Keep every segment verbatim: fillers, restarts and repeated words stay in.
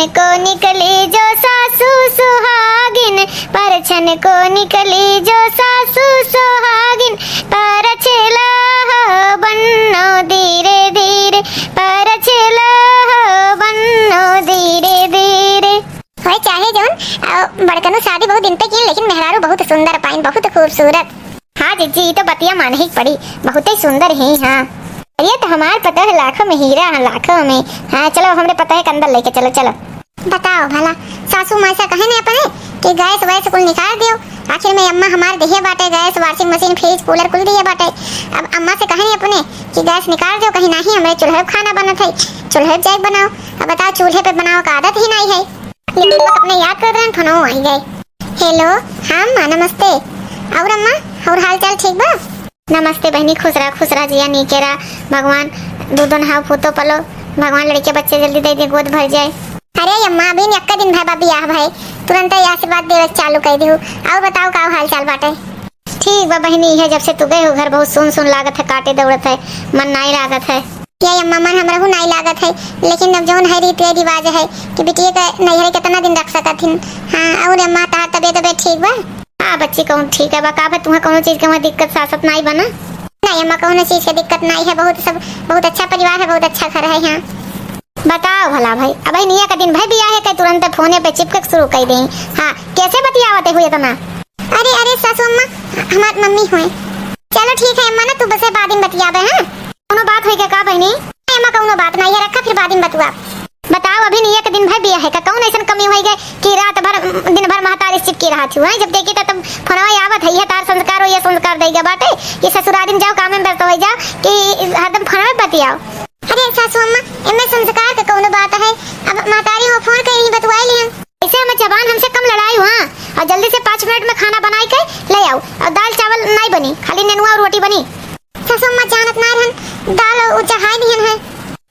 को निकली जो सासू सुहागिन, परछन को निकली जो सासू सुहागिन, परछेला हो बन्नो धीरे धीरे, परछेला हो बन्नो धीरे धीरे। होए चाहे जौन, अ, बड़कनो शादी बहुत दिन पे की, लेकिन मेहरारू बहुत सुंदर पाइन, बहुत खूबसूरत। हाँ जिज्जी, ई तो बतिया मानही के पड़ी, बहुते सुंदर ही। हाँ, अरे तो हमार पतोह लाखों में हीरा है, लाखों में। हाँ, चलो हमरे पतोह के अंदर लेके चलो, चलो। बताओ भला, सासू माँ से कहे नहीं अपने कि गैस वैस कुल निकाल दियो। आखिर में अम्मा हमार दिहे बाटे गैस, washing machine, fridge, cooler कुल दिहे बाटे। अब अम्मा से कहे नहीं अपने कि गैस निकाल दियो, कहीं नहीं हमरे चूल्हे पे खाना बनत है, चूल्हे पे जाके बनाओ। अब बताओ, चूल्हे पे बनाओ का आदत ही नहीं है। ये तो अपने याद करत रहन, फोनो आई गए। हेलो, हाँ अम्मा, नमस्ते। और अम्मा, और हाल चाल ठीक बा? नमस्ते बहिनी, खुश रहा, खुश रहा, जिया नीके रहा। भगवान दू दो नहाव पूतो पलो, भगवान लड़के बच्चे जल्दी दे दे, गोद भर जाए। अरे अम्मा, अभी एक्का दिन भय बा बियाह भय, तुरंत ही आशीर्वाद देवे चालू कर दिहू। और बताओ, का हाल चाल बाटे? ठीक बा बहिनी, इहे जब से तू गए हो घर बहुत सुन सुन लागत है, काटे दौड़त है, मन नाई लागत है। या अम्मा, मन हमरहू नाई लागत है, लेकिन अब जौन है रीत रिवाज है कि बिटिया के नैहरे कितना दिन रख सकत हिन। हाँ, और अम्मा, तहार तबियत, तबियत ठीक बा? हाँ बच्ची, कौन ठीक है बा? का बा, तुहाँ कौनो चीज के वहाँ दिक्कत सासत नाई बा ना? नहीं अम्मा, कौनो चीज के दिक्कत नाई है, बहुत सब, बहुत अच्छा परिवार है, बहुत अच्छा घर है यहाँ। बताओ भला भाई, अब निया का दिन भाई बियाह है, के तुरंत फोने पे चिपके शुरू कर दे। हाँ, कैसे बतियावते हुए इतना? अरे, अरे सासू अम्मा, हमार मम्मी हुए। चलो ठीक है अम्मा, ना तू बसे बाद में बतियाबे, हाँ? कौनो बात होई के का बहिनी? ए अम्मा, कौनो बात नहीं है, रखा फिर बाद में बतुआ। बताओ, अभी निया के दिन भर बिया है का? कौन ऐसन कमी होई गए कि रात भर, दिन भर महतारी से चिपकी रहत हूँ, हैं? जब देखी त तब फोनवा आवत है, ये तार संस्कार हो, ये संस्कार देगा बाटे कि ससुरारी में जाओ, काम में व्यस्त हो जाओ कि हरदम फोनवा पे बतियाओ। अरे सासू अम्मा, एमे संस्कार के कौनो बात है? अब महतारी हो फोन के यही बतुआई लिहन। ऐसे हम जबान हमसे कम लड़ाई हुआ, और जल्दी से पाँच मिनट में खाना बनाई के ले आओ, और दाल चावल नहीं बनी, खाली नेनुआ और रोटी बनी। सासू अम्मा जानत ना रहन, दाल उ चढ़ाए निहन है।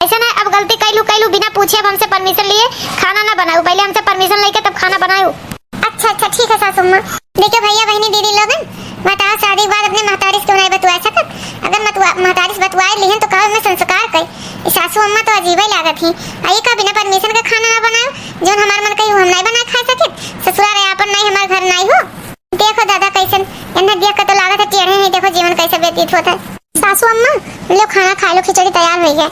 ऐसा ना, अब गलती कैलू, कैलू, बिना पूछे अब हमसे परमिशन लिए खाना ना बनाऊ, पहले हमसे परमिशन लेके तब खाना बनाऊ। अच्छा, अच्छा, ठीक है सासू अम्मा। देखियो भैया, बहिनी, दीदी लोगन, बताओ, शादी के बाद अपने महतारी से क्यों नहीं बतुआ सकत? अगर मतुआ-, महतारी से बतुआ लिहन तो कहो मैं संस्कार कई। ई सासू अम्मा तो अजीबे लागत ही। आ ई का बिना परमिशन के खाना ना बनाओ? जौन हमार मन कही हम नहीं बना खा सके। ससुराल है आपन नहीं, हमार घर नहीं हो। देखो दादा कैसन, एन्हे देख के तो लागत है टेढ़े ही। देखो जीवन कैसे व्यतीत होता है। सासू अम्मा, लो खाना खा लो, खिचड़ी तैयार हो गया।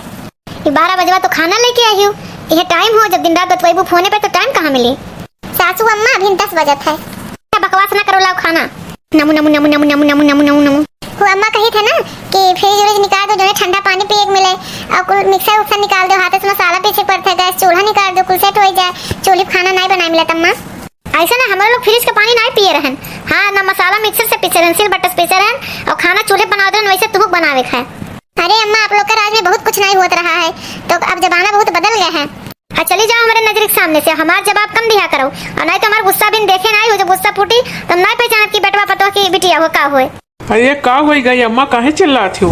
ये बारह बजवा तो खाना लेके आई हो, ये टाइम हो, जब दिन रात बतवाइबू फोने पे तो टाइम कहाँ मिली? सासू अम्मा, अभी दस बजत है। क्या बकवास ना करो, लाओ खाना। नमू, नमू, नमू। वो अम्मा कही थे ना कि फ्रिज व्रिज निकाल दो, जो है ठंडा पानी पिए के मिले, और कुल मिक्सर उक्सर निकाल दो, हाथ से मसाला पीसे के पड़ता है, गैस चूल्हा निकाल दो, कुल सेट हो जाए, चूल्हे पे खाना नहीं बनाए मिलत अम्मा। ऐसा ना, हमारे लोग फ्रिज का पानी नहीं पिए रहन। हाँ, ना मसाला मिक्सर से पीसे रहन, सिलबट्टा से पीसे रहन, और खाना चूल्हे बनावत रहन, वैसे तुहुक बनावे के है। अरे अम्मा, आप लोग के राज में बहुत कुछ नहीं होत रहा है, तो अब जमाना बहुत बदल गया है। हाँ, चली जाओ हमारे नजर के सामने से, हमार जवाब कम दिया करो, और नहीं तो हमार गुस्सा बिन देखे नहीं हो, जब गुस्सा फूटी तो नहीं पहचानत कि बेटवा पतोह की बिटिया हो का होए। अरे का होई गई अम्मा, काहे चिल्लात हो?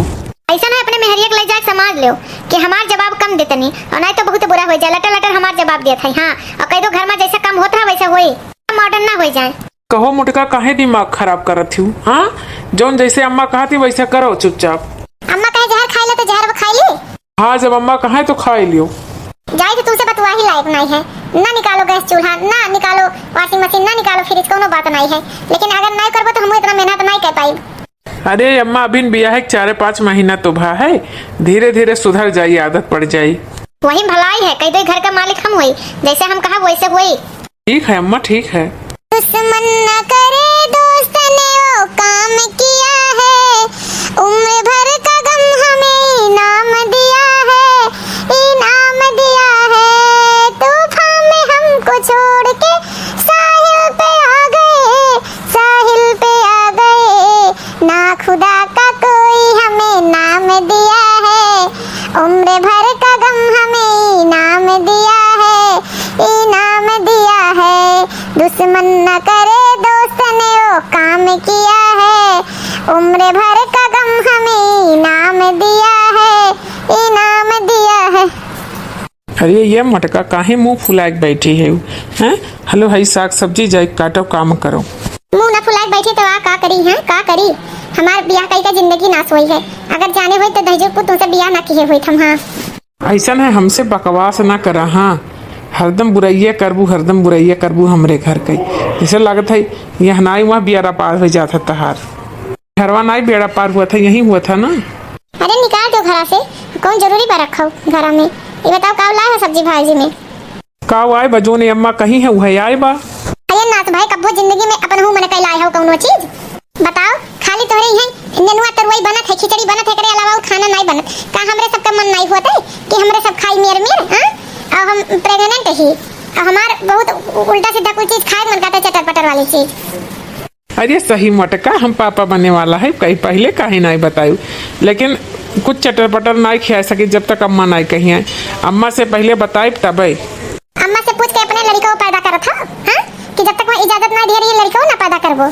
ऐसा ना, अपने मेहरिया के ले जाके समाज लो कि हमार जवाब कम देतनी, और नहीं तो बहुत बुरा हो जाए। लटर लटर हमार जवाब देत है, हाँ, और कह दो घर में जैसे कम होत रहा वैसे होई, मॉडर्न ना हो जाए। कहो मोटका, काहे दिमाग खराब करत हूँ? हाँ, जौन जैसे अम्मा कहत ही वैसे करो चुपचाप। अम्मा कहे जहर खाई लो तो जहर वो खाई ली। हाँ, जब अम्मा कहे तो खाई लियो। जाई तो तुमसे बतुआ ही लायक नहीं है। ना निकालो गैस चूल्हा, ना निकालो वॉशिंग मशीन, ना निकालो फ्रिज, कोनो बात नहीं है, लेकिन अगर नहीं करबो तो हम इतना मेहनत नहीं कर पाई। अरे अम्मा, अभी बियाह के चारे पाँच महीना तो भा है, धीरे धीरे सुधर जाई, आदत पड़ जाई। वही भलाई है, कह दो घर का मालिक हम हुई, जैसे हम कहा वैसे हुई। ठीक है अम्मा, ठीक है। दुश्मन न करे दोस्त ने वो काम किया है, उम्र भर का गम हमें इनाम दिया है, इनाम दिया है। तूफान में हमको छोड़ के साहिल पे आ गए, साहिल पे आ गए। ना खुदा का कोई हमें नाम दिया है, उम्र भर का गम हमें इनाम दिया है, इनाम दिया है। दुश्मन न करे दोस्त ने वो काम किया है, उम्र भर का गम हमें इनाम दिया है, इनाम दिया है। अरे ये मटका, काहे मुंह फुलाए के बैठी है? हैं? हेलो, हई साग सब्जी जाए काटो, काम करो। मुंह ना फुलाए के बैठी तो आ का करी, हैं? का करी? हमार बियाह कई का जिंदगी नाश हुई है। अगर जाने हुई तो दहिजो को तुमसे बियाह ना किए हुई हम, हाँ। ऐसा है, हमसे बकवास ना करा, हाँ। हरदम बुराइया करबू, हरदम बुराइया करबू हमरे घर के। जैसे लागत है, यहाँ नाई वहाँ बियारा पार हो जात है तहार। घरवा नाई बेड़ा पार हुआ था, यहीं हुआ था ना। अरे निकाल दो घरा से, कौन जरूरी बा रखो घरा में। ये बताओ, का लाए हो सब्जी भाजी में? का आए बा, जोने अम्मा कही है, वह आए बा। अरे नाथ भाई, कब्बो जिंदगी में अपन हूँ मन के लाए हो कौनो चीज? बताओ, खाली तोहरे इहाँ नेनुआ तरुआई बनत है, खिचड़ी बनत है, एकरे अलावा उ खाना नाई बनत। का हमरे सबका मन नाई होत है कि हमरे सब खाई मेर मेर, हाँ? और हम प्रेग्नेंट ही, और हमार बहुत उ-, उल्टा सीधा कुल चीज खाए मन करता, चटर पटर वाली चीज। अरे सही मोटका, हम पापा बने वाला है, कहीं पहले काहे नाई बतायु, लेकिन कुछ चटर पटर नाई खिया सके जब तक अम्मा नाई कही है। अम्मा से पहले बताइब तबे। अम्मा से पूछ के अपने लड़िका को पैदा करत हो, हाँ? कि जब तक वह इजाजत ना दे रही है, लड़िका को ना पैदा करबो।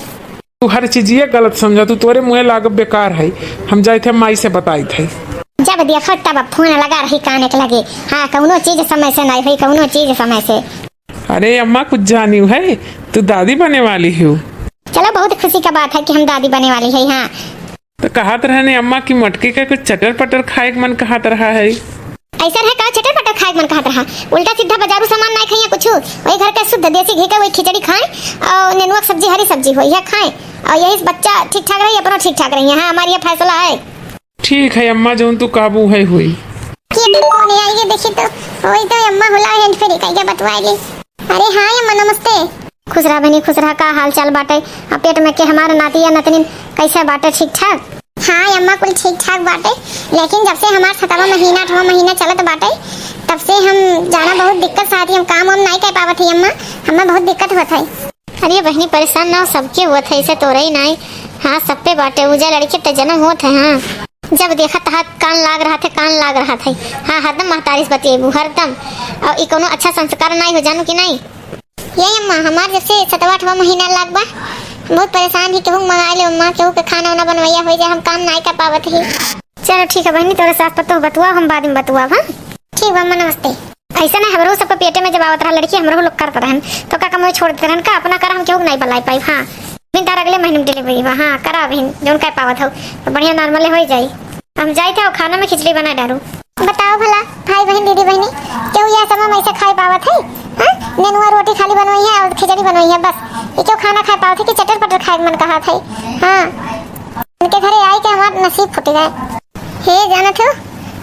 तू हर चीजिए गलत समझा, तू तोरे मुँहे लागब बेकार है। हम जाइत है माई से बताइत है। जब देखो तब फोन लगा रही काने के लगे। हाँ, कौनो चीज समय से नहीं हुई, कौनो चीज समय से। अरे अम्मा, कुछ जानियो है, तू दादी बने वाली हो। चलो, बहुत खुशी का बात है कि हम दादी बने वाली है। हाँ, तो कहत रहने अम्मा कि मटकी का कुछ चटर पटर खाए के मन कहत रहा है। ऐसा रहे का चटर पटर खाए के मन कहत रहा? उल्टा सीधा बाजारू सामान नाई खाइए कुछ, वही घर के शुद्ध देसी घी के वही खिचड़ी खाएं और नेनुआ के सब्जी, हरी सब्जी हो, यह खाएं और यही से बच्चा ठीक ठाक रही, अपना ठीक ठाक रही। हाँ, हमारी यह फैसला है। ठीक है अम्मा, जौन तू काबू है हुई। के फोन आई के देखी तो, वही तो अम्मा हुला है, फिर कह के बतवाएगी। अरे हाँ अम्मा, नमस्ते। खुश रहा बहनी, खुश रहा। का हाल चाल बाटे? आ पेट में के हमार नाती या नतनी कैसे बाटे, ठीक ठाक? हाँ अम्मा, कुल ठीक ठाक बाटे, लेकिन जब से हमार सतवा महीना, अठवा महीना चलत बाटे, तब से हम जाना बहुत दिक्कत से आती, हम काम वाम नाई कर पावत ही अम्मा, हमें बहुत दिक्कत होत है। अरे बहनी, परेशान ना हो, सबके होत है, इसे तोरे ही नाई। हाँ, सब पे बाटे, उजा लड़के ते जन्म होत है। हाँ, जब देखा तहा कान लाग रहा थे, कान लाग रहा थे। हाँ, हरदम महतारी से बतियेबू, हरदम। और ई कोनो अच्छा संस्कार नाई हो, जानू कि नाई? ये अम्मा, हमार जब से सतवा अठवा महीना लाग बा, बहुत परेशान ही। केहू के मंगा ले अम्मा, केहू के खाना उना बनवैया हो जाए, हम काम नाई कर पावत ही। चलो ठीक है बहनी, तोरे सास पतोह बतुआ, हम बाद में बतुआ, हाँ? ठीक बा अम्मा, नमस्ते। ऐसे ना हमरो सबके पेटे में जब आवत रहा लड़की, हमरो लोग करत रहन, तो का कमवे छोड़ देते रहन का? अपना कर हम केहू के नाई बलाई पाई। हाँ, बिन तार अगले महीने में डिलीवरी बा। हाँ, करा बहन, जौन कर पावत हो, तो बढ़िया नॉर्मल हो जाई। हम जाइत है और खाना में खिचड़ी बना डालू। बताओ भला भाई बहन, दीदी बहनी, केहू यह समय में ऐसे खाए पावत है? हाँ? नेनुआ रोटी खाली बनवाई है और खिचड़ी बनवाई है बस। ये केहू खाना खाए पावत है कि चटर पटर खाए के मन कहत है? हाँ, इनके घरे आई के हमार नसीब फूट गए। हे जानत हो,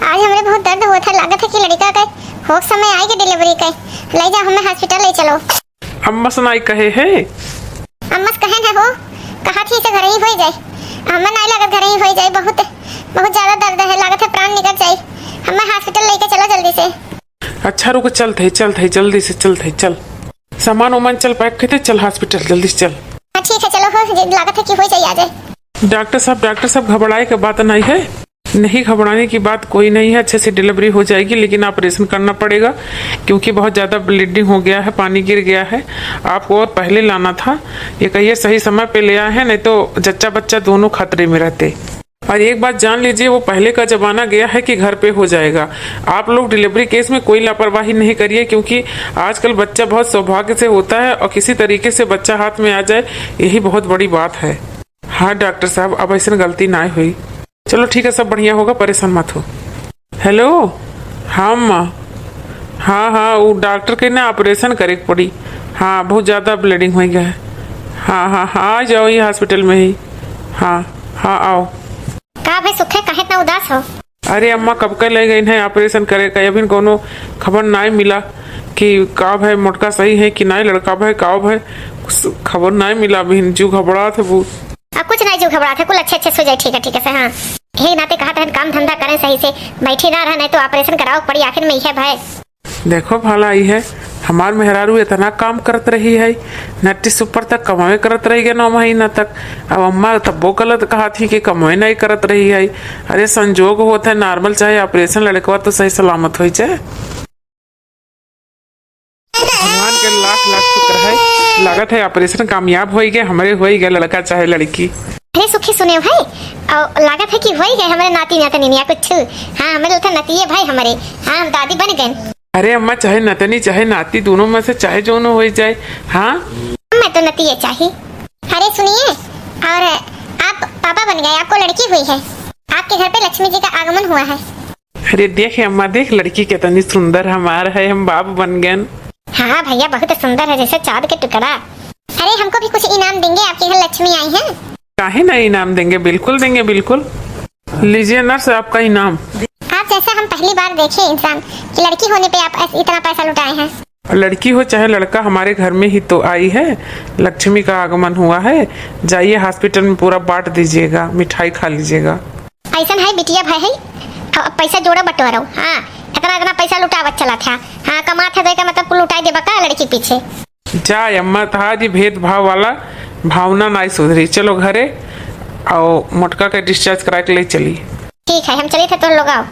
आज हमरे बहुत दर्द होत है, लागत है कि लड़का के होक समय आई के डिलीवरी के। ले जा, हमें हॉस्पिटल ले चलो। अम्मा से नाई कहे है? अम्मा से कहे ना हो, कहा थी से घर ही हो जाए। हमें नाई लागत घर ही हो जाए, बहुत, बहुत ज्यादा दर्द है, लागत है प्राण निकल जाए। हमें हॉस्पिटल लेके चलो जल्दी से। अच्छा रुको, चलत है, चलत है, जल्दी से चलत है, चल। सामान उमान चल पैक करते, चल हॉस्पिटल जल्दी से चल। हाँ ठीक है, चलो हो, जे लागत है कि हो जाए, आ जाए। डॉक्टर साहब, डॉक्टर साहब, घबराए के बात नहीं है, नहीं घबराने की बात कोई नहीं है, अच्छे से डिलीवरी हो जाएगी, लेकिन ऑपरेशन करना पड़ेगा क्योंकि बहुत ज़्यादा ब्लीडिंग हो गया है, पानी गिर गया है। आपको और पहले लाना था, ये कहिए सही समय पे ले आए हैं, नहीं तो जच्चा बच्चा दोनों खतरे में रहते। और एक बात जान लीजिए, वो पहले का ज़माना गया है कि घर पे हो जाएगा। आप लोग डिलीवरी केस में कोई लापरवाही नहीं करिए, क्योंकि आजकल बच्चा बहुत सौभाग्य से होता है और किसी तरीके से बच्चा हाथ में आ जाए, यही बहुत बड़ी बात है। हाँ डॉक्टर साहब, अब ऐसन गलती ना हुई। चलो ठीक है, सब बढ़िया होगा, परेशान मत हो। हेलो, हाँ अम्मा, हाँ हाँ, वो डॉक्टर के ना ऑपरेशन करे के पड़ी। हाँ, बहुत ज़्यादा ब्लीडिंग हो गया है। हाँ हाँ हाँ, आ जाओ ये हॉस्पिटल में ही। हाँ हाँ, आओ। का भाई सुखे, काहे इतना उदास हो? अरे अम्मा, कब के ले गई है ऑपरेशन करे का, अभी कोनो खबर नाई मिला कि का भाई मोटका सही है कि नाई, लड़का भाई का भाई, कुछ खबर नाई मिला अभी, जीव घबरात है बहुत। अब कुछ नाई जीव घबरात है, कुल अच्छे अच्छे से हो जाए, ठीक है, ठीक है से, हाँ। यही नाते कहा था काम धंधा करें सही से, बैठी ना रह, नहीं तो ऑपरेशन कराओ पड़ी आखिर में, यह भाई। देखो भला, ई है हमार मेहरारू इतना काम करत रही है, नट्टी सुपर तक कमावे करत रही गए नौ महीना तक। अब अम्मा तब्बो गलत कहा थी कि कमावे नहीं करत रही है। अरे संजोग होत है, नॉर्मल चाहे ऑपरेशन, लड़कवा तो सही सलामत हो जाए। भगवान के लाख लाख शुक्र है, लागत है ऑपरेशन कामयाब हो गए, हमरे हो गए लड़का चाहे लड़की। अरे सुखी सुने भाई, और लागत है कि हो गए हमरे नाती नातनी या कुछ। हाँ, हमरे तो नतिये भाई हमरे। हाँ, हम दादी बन गए। अरे अम्मा, चाहे नतनी चाहे नाती, दोनों में से चाहे जोनो हो जाए। हाँ, मैं तो नतिये चाही। अरे सुनिए, और आप पापा बन गए, आपको लड़की हुई है, आपके घर पे लक्ष्मी जी का आगमन हुआ है। अरे देख अम्मा, देख लड़की कितनी सुंदर हमार है, हम बाप बन गए। हाँ भैया, बहुत सुंदर है, जैसे चाँद के टुकड़ा। अरे, हमको भी कुछ इनाम देंगे, आपके घर लक्ष्मी आई है। काहे ना इनाम देंगे, बिल्कुल देंगे, बिल्कुल। लीजिए नर्स, आपका इनाम। आप जैसा हम पहली बार देखे इंसान कि लड़की होने पे आप ऐस-, इतना पैसा लुटाए हैं। लड़की हो चाहे लड़का, हमारे घर में ही तो आई है, लक्ष्मी का आगमन हुआ है। जाइए हॉस्पिटल में पूरा बाँट दीजिएगा, मिठाई खा लीजिएगा। ऐसन है बिटिया भाई है, अब पैसा जोड़ा बटोरो। हाँ, इतना इतना पैसा लुटावत चला था। हाँ, कमात है तो एकर मतलब कुल लुटाई देबा का लड़की पीछे? जा अम्मा, तहार ई भेदभाव वाला भावना नाई सुधरी। चलो घरे, अउ मोटका के discharge करा के ले चली। ठीक है, हम चली थे, तुम लोग आओ।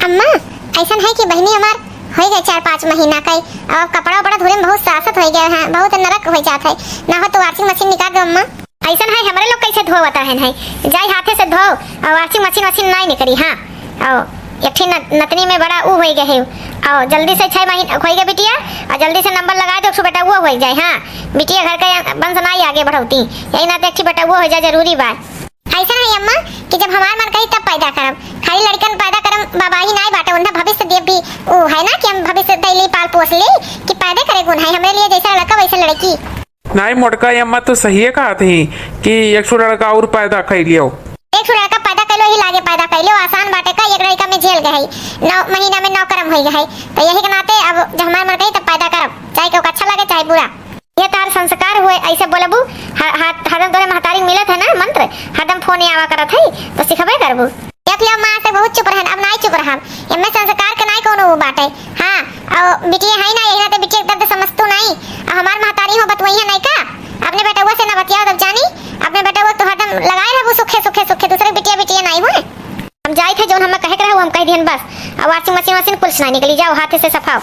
अम्मा, ऐसन है कि बहिनी हमार हो गए चार पाँच महीना का, अब कपड़ा उपड़ा धोए में बहुत सासत हो गए हैं, बहुत नरक हो जात है। ना हो तो washing machine निकाल दो अम्मा। ऐसन है, हमरे लोग कैसे धोवत रहन है, जाई हाथे से धो, अउ washing machine वाशिंग नाई निकरी। हाँ, अउ एक ठे न-, नतनी में बड़ा ऊ होई गए है, अउ जल्दी से छह महीना होई गए बिटिया, अउ जल्दी से नंबर लगा दो, एक ठो बेटा वो होई जाए। हाँ, बिटिया घर का वंश नाई आगे बढ़ौती, यही नाते एक ठे बेटा वो हो जाए जरूरी बा। ऐसन है अम्मा कि जब हमार मन कही तब पैदा करब, खाली लड़कन पैदा करम बाबा ही नाई बाटे, उन्हें भविष्य देव भी ऊ है ना कि हम भविष्य दैली पाल पोस ली कि पैदा करे गुण है, हमरे लिए जैसा लड़का वैसे लड़की। नाई मोटका, ये अम्मा तो सहिए कहत ही कि एक ठो लड़का और पैदा कइ लियो। एक ठो लड़का पैदा कइ लो, ही लागे पैदा कइ लो, आसान बाटे का, एक लड़का में झेल गए है, नौ महीना में नौ कर्म होई गए है, तो यही के नाते अब जब हमार मन कही तब पैदा करब, चाहे केहू के अच्छा लगे चाहे बुरा। ये तार संस्कार हुए, ऐसे बोलबू, ह-, ह-, हरदम तोरे महतारी मिलत है ना मंत्र, हरदम फोन आवा करत है, तो सिखबे करबू। देख लियो, माँ से बहुत चुप रहन, अब नाई चुप रहब। एमे संस्कार के नाई कोनो वो बाटे। हाँ, अउ बिटिया है ना, यही नाते बिटिया के दर्द समझतू नाई। अउ हमार महतारी हो बतवई है नाई का? अपने बेटवा से ना बतियाओ तब जानी, अपने बेटवा तो हरदम लगाए रहबू सुखे, सुखे, सुखे, दूसरे बिटिया, बिटिया नाई हुए। हम जाई थे, जौन हमें कहे के रहे, वो हम कह दिहन बस। अब washing machine वाशिंग कुछ ना निकली, जाओ हाथे से सफाओ।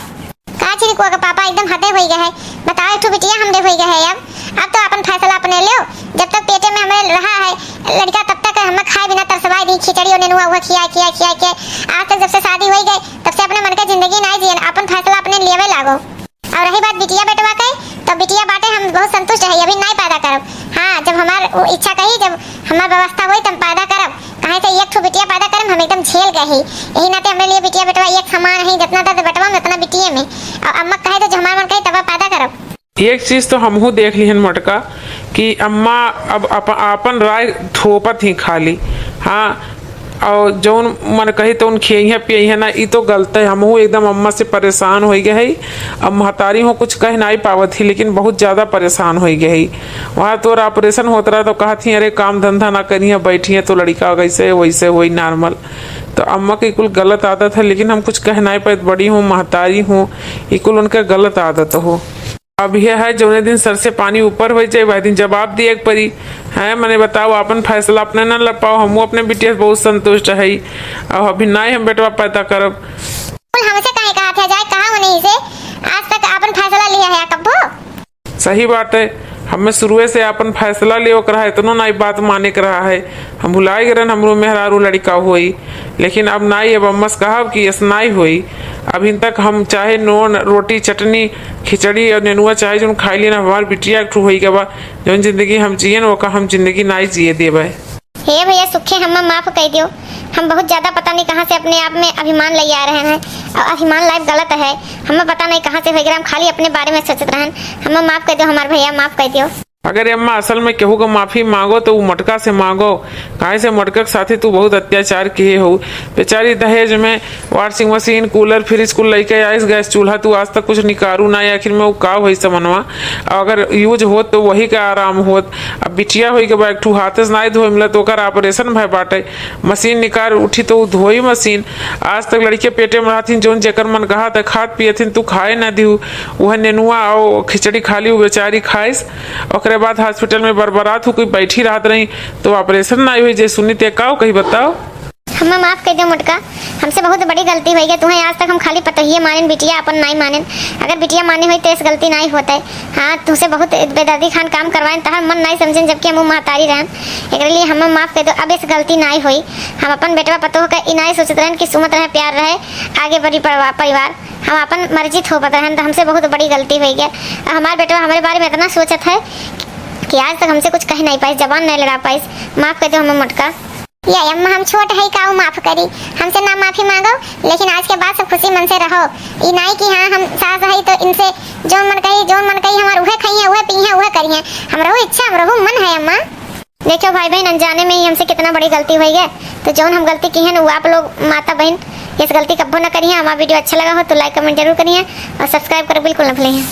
का छिड़कुआ के पापा एकदम हदे होई गए है। बताओ, एक ठो बिटिया हमरे होई गए है। अब, अब तो अपन फैसला अपने लो। जब तक पेटे में हमरे रहा है लड़का, तब तक हमें खाए बिना तरसवाए दी, खिचड़ी और नेनुआ हुआ खिया, खिया, खिया के आज तक जब से शादी होई गए, तब से अपने मन के जिंदगी नाई जियन, अपन फैसला अपने लेवे लागो। और रही बात बिटिया बेटवा के, तो बिटिया बाटे हम बहुत संतुष्ट है, अभी नाई पैदा करब। हाँ, जब हमार उ इच्छा कही, जब हमार व्यवस्था होई, तब हम पैदा करब। काहे से एक ठो बिटिया पैदा करब, हम एकदम झेल गए ही। यही नाते हमरे लिए बिटिया बेटवा एक समान है, जितना दर्द बेटवा में, उतना बिटिया में। और अम्मा कहे तो जो हमार मन कही, तब पैदा करब। एक चीज तो हमहू देख लिहन मोटका कि अम्मा अब अप-, आपन राय थोपत ही खाली। हाँ, और जौन मन कही तौन खियइहे पियइहे ना, ई तो गलत है। हमहू एकदम अम्मा से परेशान होइ गए हई। अब महतारी हो कुछ कह नाई पावत ही, लेकिन बहुत ज्यादा परेशान होइ गए हई। वहाँ तोर operation होत रहा तो कहत ही, "अरे काम धंधा ना करिहे, बैठिहे तो लड़िका कैसे वैसे होई normal।" तो अम्मा के कुल गलत आदत है, लेकिन हम कुछ कह नाई पाइत। बड़ी हूँ, महतारी हूँ, ई कुल उनके गलत आदत हो। अब यह है, जौने दिन सर से पानी ऊपर होइ जाए, वह दिन जवाब दिए के पड़ी। हैं, मने बताओ, आपन फैसला अपने न ले पाओ, हमहू अपने बिटिया से बहुत संतुष्ट हई। अब अभी नाई हम बेटवा पैदा करब। कुल हमसे काहे कहत है, जाए कहा उन्हीं से, आज तक आपन फैसला लिया है कब्बो? सही बात है, हमें शुरुए से आपन फैसला लेवे के रहा है, इतनो नाई बात माने के रहा है। हम भुलाए गए रहन, हमरो मेहरारू लड़िका होई। लेकिन अब नाई, अब अम्मा से कहब कि ऐस नाई होई। अभी तक हम चाहे नून, रोटी, चटनी, खिचड़ी और नेनुआ चाहे जौन खाई लेना, हमार बिटिया एक ठो होई के बा, जौन जिंदगी हम जियन, ओका हम जिंदगी नाई जिए देबे। हे भैया सुखे, हमें माफ कर दियो। हम बहुत ज्यादा पता नहीं कहाँ से अपने आप में अभिमान ले आ रहे हैं, और अभिमान लाइफ गलत है। हमें पता नहीं कहाँ से हो गया, हम खाली अपने बारे में सोचत रहन। हमें माफ कर दियो हमार भैया, माफ कर दियो। अगर अम्मा असल में केहू के माफी मांगो तो उ मोटका से मांगो, काहे से मोटका के साथे तू बहुत अत्याचार किहे हो। बेचारी दहेज में washing machine, cooler, fridge कुल लइके आइस, गैस चूल्हा, तू आज तक कुछ निकारू ना, आखिर में उ का होई समनवा। अगर use होत तो वही का आराम होत। अब बिटिया होई के बा, एक ठू हाथे से नाई धोए मिलत, ओकर operation भय बाटे, मशीन निकार उठी तो उ धोई मशीन। आज तक लड़के पेटे में रहथिन, जौन जेकर मन कहा त खात पियथिन, तू खाए ना दिहू। उहे नेनुआ और खिचड़ी खाली उ बेचारी खाइस। ओकरे बाद hospital में बरबरात हूँ, कोई बैठी रहत रही तो operation ना हुई। जे सुनी ते काव कही बताओ। हमें माफ कर दो मोटका, हमसे बहुत बड़ी गलती हो गई। तुम्हें आज तक हम खाली पतोहिए मानेन, बिटिया अपन नाई मानेन। अगर बिटिया माने होई तो इस गलती नाई होते। हाँ, तुमसे बहुत बेदर्दी खान काम करवाएन, तहर मन नाई समझेन, जबकि हम महतारी रहन। एकरे लिए हमें माफ कर दो, अब इस गलती नाई होई। हम अपन बेटवा पतोह का ई नाई सोचत रहन कि सुमत रहे, प्यार रहे, आगे बढ़ी परिवा-, परिवार। हम अपन मर्जी थोपत रहन, तो हमसे बहुत बड़ी गलती हो गया। अब हमार बेटवा हमारे बारे में इतना सोचत है कि आज तक हमसे कुछ कह नहीं पाइस, जबान नहीं लड़ा पाइस। माफ कर दो हमें मोटका। या अम्मा, हम छोट हई, का उ माफ करी? हमसे ना माफी मांगो, लेकिन आज के बाद सब खुशी मन से रहो। ई नाई कि हाँ, हम सास हई तो इनसे जौन मन कही, जौन मन कही, हमार उहे खइहें, उहे पीहें, उहे करिहें। हमरहू इच्छा, हमरहू मन है अम्मा। देखो भाई बहन, अनजाने में ही हमसे कितना बड़ी गलती होइ गए, तो जौन हम गलती किहेन, वो आप लोग माता बहन इस गलती कब्बो न करिहें। हमारा video अच्छा लगा हो तो like comment जरूर करिहें और subscribe करो बिल्कुल न भूलें।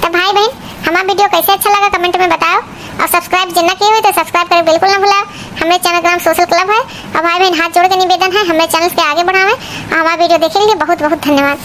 तो भाई बहन, हमारा video कैसे अच्छा लगा comment में बताओ, और subscribe जिन ना किए हुए तो subscribe करो बिल्कुल न भूलाओ। हमरे channel का नाम Social Club है। और भाई बहन, हाथ जोड़ के निवेदन है, हमरे channel के आगे बढ़ावें। और हमारा video देखे के लिए बहुत बहुत धन्यवाद।